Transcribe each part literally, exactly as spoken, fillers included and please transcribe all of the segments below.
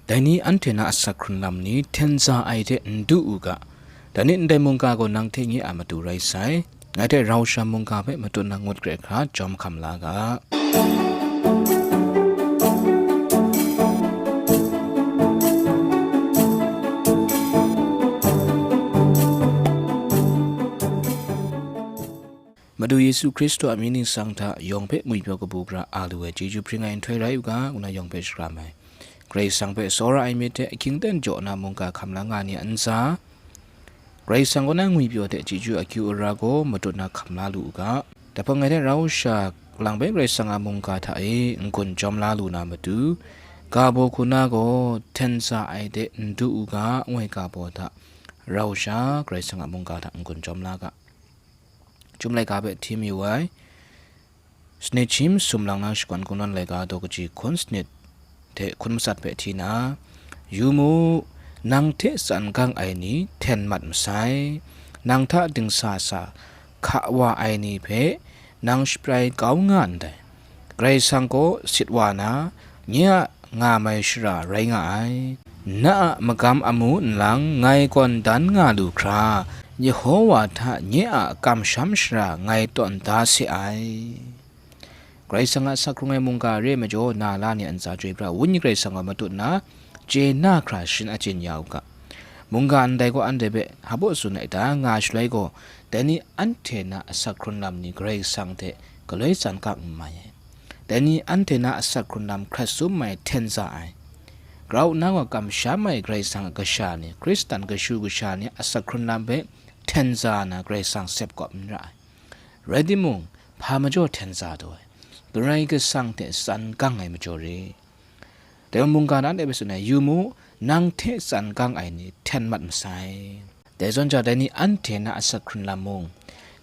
Dai ni anhte na asak hkrun lam ni hten za ai hte n du u ga. Dai ni ndai mungga gaw nang hte nye a matu rai sai. Ngai hte rau sha mungga hpe matut na ngut kre hkra jawm hkam la ga. Madu Yesu Hkristu a mying ningsang hta yawng hpe ngwipyaw kabu gara a lu ai chyeju hpring ai nhtoi rai u ga, ngu na yawng hpe shakram ai. Karai Kasang hpe tsawra ai myit hte ahkying aten jaw na mungga hkam la nga ni a ntsa, Karai Kasang kaw na ngwipyaw hte chyeju akyu ara gaw matut na hkam la lu u ga. Dai hpang ngai hte rau sha lang bai Karai Kasang a mungga hta e n-gun jawm la lu na matu, ga baw hku na gaw hten za ai de n du u ga, ngu ai ga baw hta rau sha Karai Kasang a mungga hta n-gun jawm la ga. Chyum laika hpe hti mayu ai. Sanit shi masum lang na shakawn kungdawn laika daw kaji hkun sanit hte hkun matsat hpe hti na, yu mu, nang hte tsan gang ai ni hten mat masai, nang hta dingsa sa hka wa ai ni hpe nang shaprai kau nga ndai. Karai Kasang kaw sit wa na, nye a nga mai shara rai nga ai. Na a magam amu nlang ngai gawn dan nga lu hkra, Yehowa hta nye a kamsham shara ngai tawn da se ai. Karai Kasang a asak hkrung ai mungga re ai majaw, na la ni a ntsa chyoi pra, Wenyi Karai Kasang gaw matut na chye na hkra shin achyin ya u ga. Mungga ndai gaw anhte hpe hpa baw tsun ai ta nga shaloi gaw, dai ni anhte na asak hkrun lam ni Karai Kasang hte galoi tsan kang n mai ai. Dai ni anhte na asak hkrun lam hkrat sum ai, hten za ai. Grau nna gaw kamsham ai Karai Kasang a kasha ni, Hkristan kashu kasha ni asak hkrun lam hpe hten za na Karai Kasang sep kawp n ra ai. Rai timung, hpa majaw hten za taw ai? Karai Kasang hte tsan gang ai majaw re. Dai mungga na ndai hpe tsun ai, yu mu, nang hte tsan gang ai ni hten mat masai. Dai zawn ja, dai ni anhte na asak hkrun lam mung,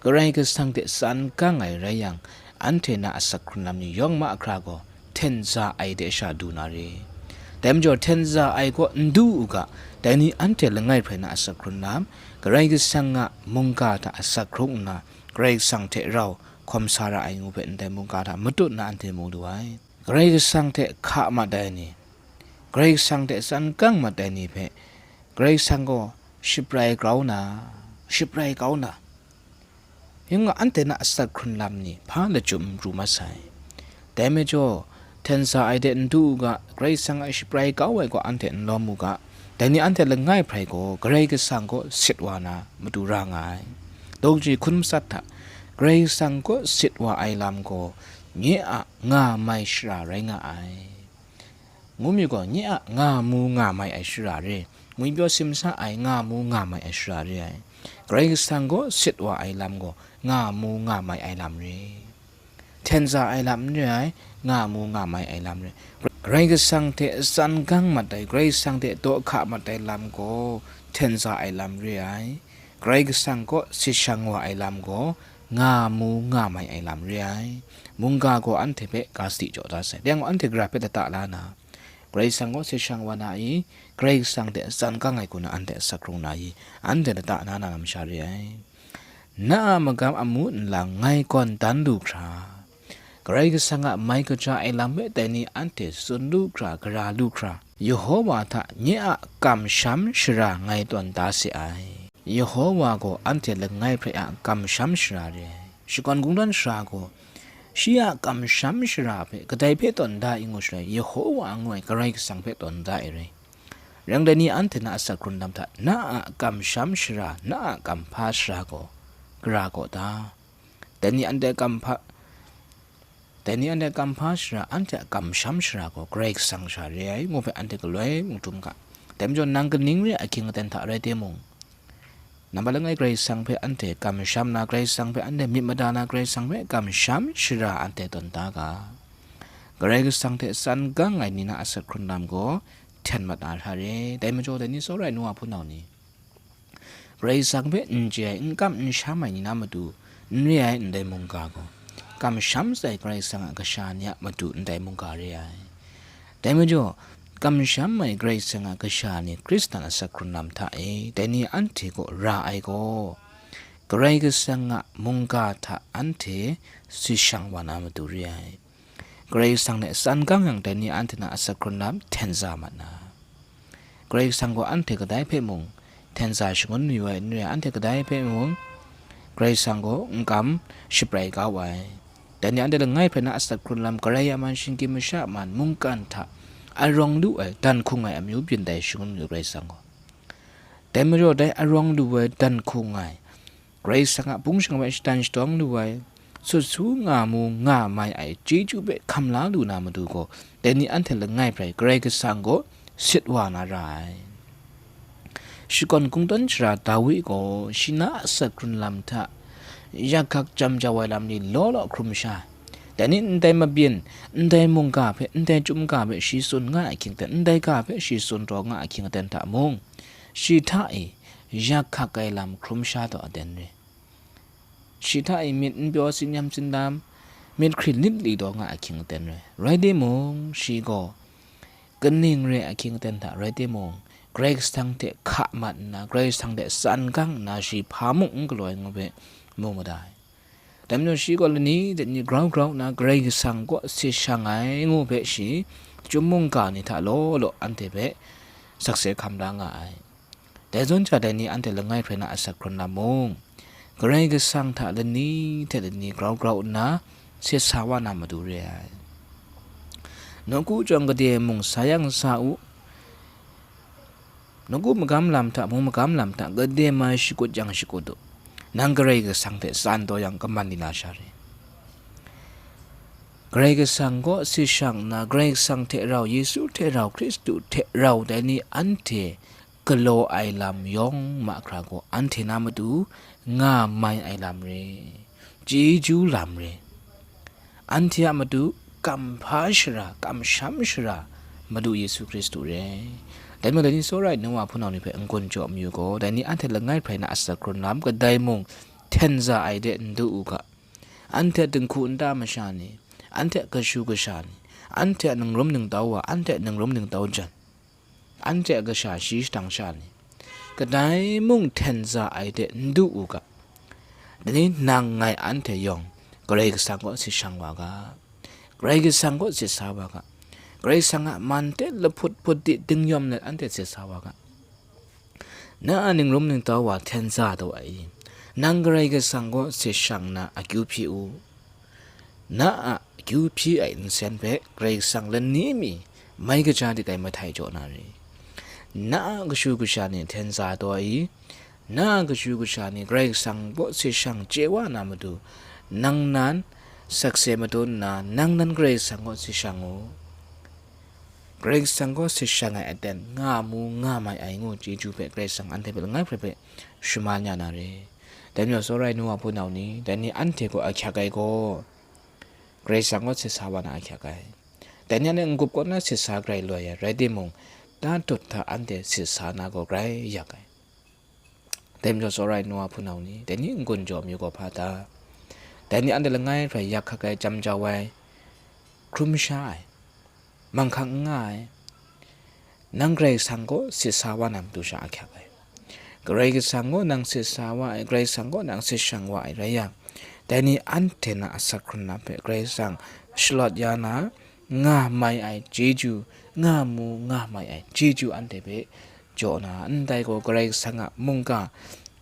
Karai Kasang hte tsan gang ai rai yang, anhte na asak hkrun lam ni yawng ma hkra gaw hten za ai de sha du na re. Dai majaw, hten za ai gaw n du u ga, dai ni anhte langai hprai na asak hkrun lam, Karai Kasang a mungga hta asak hkrung nna, Karai Kasang hte rau hkawm sa ra ai ngu hpe ndai mungga hta matut na anhte mu lu ai. Karai Kasang hte hka mat ai ni, Karai Kasang hte tsan gang mat ai ni hpe Karai Kasang gaw shaprai grau na, shaprai kau na, yung nga, anhte na asak hkrun lam ni hpa lachyum n pru mat sai. Dai majaw, hten za ai de n du u ga, Karai Kasang a shaprai kau ai gaw anhte n lawm u ga, dai ni anhte langai hprai gaw Karai Kasang kaw sit wa na matu ra nga ai. Daw kaji hkun matsat hta, Karai Kasang kaw sit wa ai lam gaw, nye a nga mai shara rai nga ai. Ngu mi gaw, nye a nga mu nga mai ai shara re, ngwipyaw simsa ai nga mu nga mai ai shara re ai. Karai Kasang kaw sit wa ai lam gaw, nga mu nga mai ai lam re. Hten za ai lam n re ai, nga mu nga mai ai lam re. Karai Kasang hte tsan gang mat ai, Karai Kasang hte daw hka mat ai lam gaw, hten za ai lam re ai. Karai Kasang kaw sit shang wa ai lam gaw, nga mu nga mai ai lam re ai. Mungga gaw anhte hpe ga sadi jaw da sai. Dai gaw anhte gara hpe lata la na, Karai Kasang kaw sit shang wa na i, Karai Kasang hte tsan gang ai hku na anhte asak hkrung na i, anhte lata na na lam sha re ai. Na a magam amu nlang ngai gawn dan lu hkra, Karai Kasang a mai kaja ai lam hpe dai ni anhte tsun lu hkra, gara lu hkra, Yehowa hta nye a kamsham shara ngai tawn da se ai. Yehowa gaw anhte langai hprai a kamsham shara re ai. Shakawn kungdawn sara gaw, shi a kamsham shara hpe kadai hpe tawn da i ngu shaloi, Yehowa ngu ai Karai Kasang hpe tawn da ai rai. Rai yang, dai ni anhte na asak hkrun lam hta, na a kamsham shara, na a kamhpa shara gaw, gara gaw ta? Dai ni anhte a kamhpa, dai ni anhte a kamhpa shara, anhte a kamsham shara gaw Karai Kasang sha re ai, ngu hpe anhte galoi mung htum ga. Dai majaw, nang kaning re ai ahkying aten hta rai timung, nambat langai Karai Kasang hpe anhte kamsham na, Karai Kasang hpe anhte myit mada na, Karai Kasang hpe kamsham shara anhte tawn da ga. Karai Kasang hte tsan gang ai ni na asak hkrun lam gaw hten mat na hta re. Dai majaw, dai ni tsawra ai nu wa hpunau ni, Karai Kasang hpe n chye ai, n kam n sham ai ni na matu n re ai ndai mungga gaw, kamsham sai Karai Kasang a kasha ni a matu ndai mungga re ai. Dai majaw, kamsham ai Karai Kasang a kasha ni Hkristan asak hkrun lam hta e, dai ni anhte kaw ra ai gaw, Karai Kasang a mungga hta anhte si shang wa na matu re ai. Karai Kasang hte tsan gang yang, dai ni anhte na asak hkrun lam hten za mat na, Karai Kasang gaw anhte kadai hpe mung htenza shangun mayu ai n re ai, anhte kadai hpe mung Karai Kasang gaw n kam shaprai kau ai. Dai ni anhte langai hpe na asak hkrun lam, Karai a man, shinggyim masha a man, mungkan hta arawng lu ai, dan hkung ai amyu byin dai shangun mayu Karai Kasang gaw. Dai majaw dai arawng lu ai, dan hkung ai, Karai Kasang a bungshang hpe shatan shadawng lu ai, sut su nga mu nga mai ai chyeju hpe hkam la lu na matu gaw, dai ni anhte langai hpe Karai Kasang gaw sit wa na ra ai. Shakawn kungdawn sara Dawi gaw shi na a asak hkrun lam hta yak hkak jam jau ai lam ni law law hkrum sha, dai ni ndai mabyin, ndai mungga hpe, ndai chyum ga hpe shi tsun nga ahkying ten, ndai ga hpe shi tsun taw nga ahkying ten hta mung, shi hta e yak hkak ai lam hkrum sha taw aten re. Shi hta e myit n pyaw, tsin yam tsin lam, myit hkrit lit li taw nga ahkying aten re. Rai timung, shi gaw kaning re ahkying aten hta rai timung, Karai Kasang hte hka mat nna, Karai Kasang hte tsan gang nna, shi hpa mung n galaw ai ngu hpe mu mada ai. Dai majaw shi gaw lani de ni grau grau nna Karai Kasang kaw se shang ai ngu hpe shi chyum mungga ni hta law law anhte hpe sakse hkam la nga ai. Dai zawn hta dai ni anhte langai hpe na asak hkrun lam mung, Karai Kasang hta lani hte lani grau grau nna se sa wa na matu re ai. Nawku chyawm gade mung sa yang sa u, nawku magam lam hta mung magam lam hta gade mai shakut yang shakut u, nang Karai Kasang hte tsan taw yang kaman ni na sha re. Karai Kasang kaw se shang nna, Karai Kasang hte rau, Yesu hte rau, Hkristu hte rau dai ni anhte galaw ai lam yawng mahkra gaw anhte na matu nga mai ai lam re, chyeju lam re, anhte a matu kamhpa shara, kamsham shara, Madu Yesu Hkristu re. Dai majaw dai ni tsawra ai nu wa hpunau ni hpe n-gun jaw mayu gaw, dai ni anhte langai hpe na asak hkrun lam kadai mung htenza ai de n du u ga, anhte dinghku nta masha ni, anhte kashu kasha ni, anhte a ningrum ningtau wa, anhte a ningrum ningtau jan, anhte a kasha shi shadang sha ni, kadai mung htenza ai de n du u ga, dai ni nang ngai anhte yawng Karai Kasang kaw sit shang wa ga, Karai Kasang kaw sit sa wa ga, Karai Kasang a man hte lahput hput di dingyawm let anhte sit sa wa ga. Na a ningrum ningtau wa htenza taw ai, nang Karai Kasang kaw sit shang na akyu hpyi u. Na a akyu hpyi ai nsen hpe Karai Kasang lani mi mai kaja dik ai mahtai jaw na re. Na a kashu kasha ni htenza taw ai, na a kashu kasha ni Karai Kasang kaw sit shang chye wa na matu, nang nan sakse madun nna, nang nan Karai Kasang kaw sit shang u. Karai Kasang kaw sit shang ai aten nga mu nga mai ai ngu chyeju hpe Karai Kasang anhte hpe langai hpe hpe shaman ya na re. Dai majaw tsawra ai nu wa hpunau ni, dai ni anhte gaw ahkyak ai gaw, Karai Kasang kaw sit sa wa na ahkyak ai. Dai ni anhte n-gup kaw na sit sa grai loi ai, rai timung, ta dut hta anhte sit sa na gaw grai yak ai. Dai majaw tsawra ai nu wa hpunau ni, dai ni n-gun jaw mayu gaw hpa ta? Dai ni anhte langai hpe yak hkak ai, jam jau ai, hkrum sha ai, manghkang n nga ai, nang Karai Kasang kaw sit sa wa na matu sha ahkyak ai. Karai Kasang kaw nang sit sa wa ai, Karai Kasang kaw nang sit shang wa ai rai yang, dai ni anhte na asak hkrun lam hpe Karai Kasang shalawt ya na, nga mai ai chyeju, nga mu nga mai ai chyeju anhte hpe jaw na, ndai gaw Karai Kasang a mungga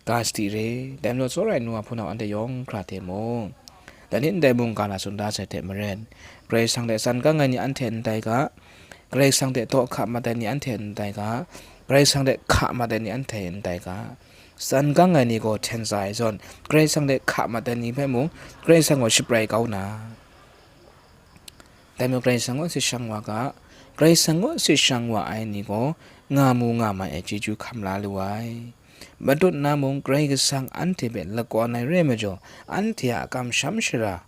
ga sadi re. Dai majaw tsawra ai nu wa hpunau anhte yawng hkra hte mung, dai ni ndai mungga na tsun da sai hte maren, Karai Kasang hte tsan gang ai ni anhte ndai ga, Karai Kasang hte daw hka mat ai ni anhte ndai ga, Karai Kasang hte hka mat ai ni anhte ndai ga, tsan gang ai ni gaw hten sa ai zawn, Karai Kasang hte hka mat ai ni hpe mung Karai Kasang gaw shaprai kau na, dai majaw Karai Kasang kaw sit shang wa ga, Karai Kasang kaw sit shang wa ai ni gaw nga mu nga mai ai chyeju hkam la lu ai. Matut na mung Karai Kasang anhte hpe lakawn ai re ai majaw, anhte a kamsham shara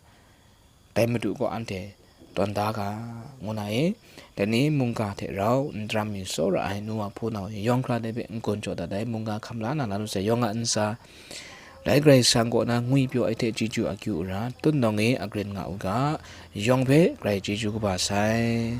dai Madu kaw anhte tawn da ga, ngu na e. Dai ni mungga hte rau n daram mi tsawra ai nu wa hpunau yawng hkra de hpe n-gun jaw dat ai mungga hkam la na la lu sai, yawng a ntsa, dai Karai Kasang kaw na ngwi pyaw ai hte chyeju akyu ara, tutnawng e agrin nga u ga, yawng hpe grai chyeju kaba sai.